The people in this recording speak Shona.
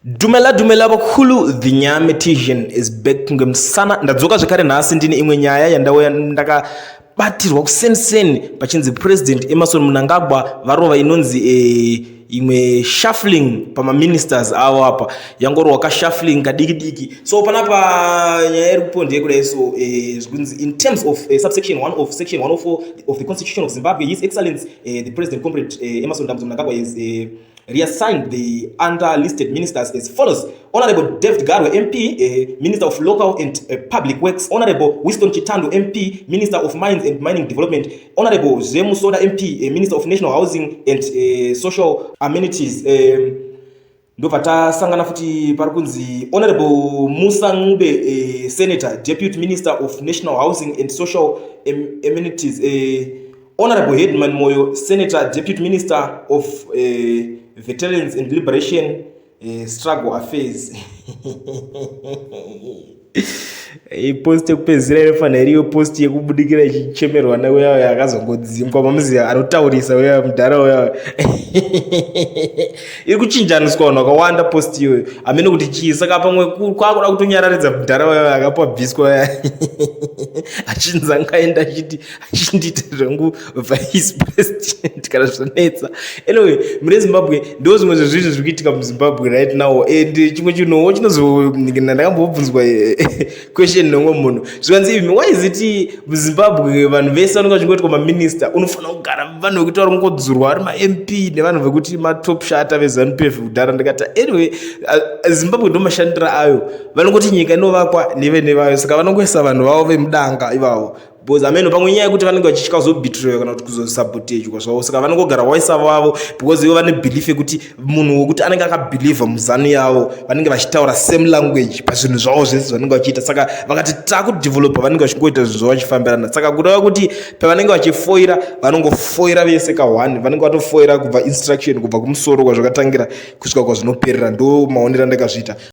Dumela dumela vakhulu, the Nyametician is back kunge musana. Ndadzoka zvekare nhasi ndine imwe nyaya yandauya ndakabatirwa kuseniseni pachinzi President Emmerson Mnangagwa varova inonzi imwe shuffling pamaministers avo. Apa yangorwa kashuffling kadiki diki. So panapa nyaya iri kupo ndeyekudai. So zvikunzi in terms of subsection 1 of section 104 of the Constitution of Zimbabwe, His Excellence the President, Comrade Emmerson Dambudzo Mnangagwa, is reassigned the underlisted ministers as follows: Honorable David Garwe MP, Minister of Local and Public Works; Honorable Winston Chitando MP, Minister of Mines and Mining Development; Honorable Zhemu Soda MP, Minister of National Housing and Social Amenities. Ndobva tasangana futi pari kunzi Honorable Musa Ncube, Senator, Deputy Minister of National Housing and Social Amenities; Honorable Headman Moyo, Senator, Deputy Minister of Veterans and Liberation Struggle Affairs. Post yekupedzisira inofanira iriyo post yekubudikira ichichemerwa neuya akazongodzingwa, mamuziva, anotaurisa uya mudhara uya. Iri kuchinjaniswa vanhu vakawanda post iyoyo, hamene kuti chii. Saka pamwe kwakuda kutonyararidza mudhara uya akapabviswa, achinzi angaenda achiti achindiita zvangu vice president kana zvanetsa. Anyway, mune Zimbabwe ndo zvimwe zvezvinhu zviri kuitika muZimbabwe right now. And chimwe chinhuwo chinozo ndakambobvunzwa question nomwe munhu, zvikanzi, "Imi, why is it muZimbabwe vanhu vese vanenge vachingoitwa maminista unofanira kugara vanhu vekuti vari kungodzurwa vari maMP nevanhu vekuti matop shata veZANU PF kudhara?" Ndikati, anyway, Zimbabwe ndo mashandiro ayo. Vanongoti nyika inovakwa nevene vayo, saka vanongoisa vanhu vavo vemudanga ivavo, because ameno pamwe nyaya yekuti vanenge vachitya kuzobetraywa kana kuti kuzosabotagwa zvavo, saka vanongogara waisa vavo, because ivo vane belief yekuti munhu wekuti anenge akabelieva muZANU yavo, vanenge vachitaura same language pazvinhu zvavo zvese zvanenge vachiita. Saka vakati takudevelopa, vanenge vachingoita zvinhu zvavo vachifambirana. Saka kureva kuti pavanenge vachifoira, vanongofoira vese ka1, vanenge vatofoira kubva instruction kubva kumusoro kwazvakatangira kusvika kwazvinoperera. Ndo maonero andakazviita.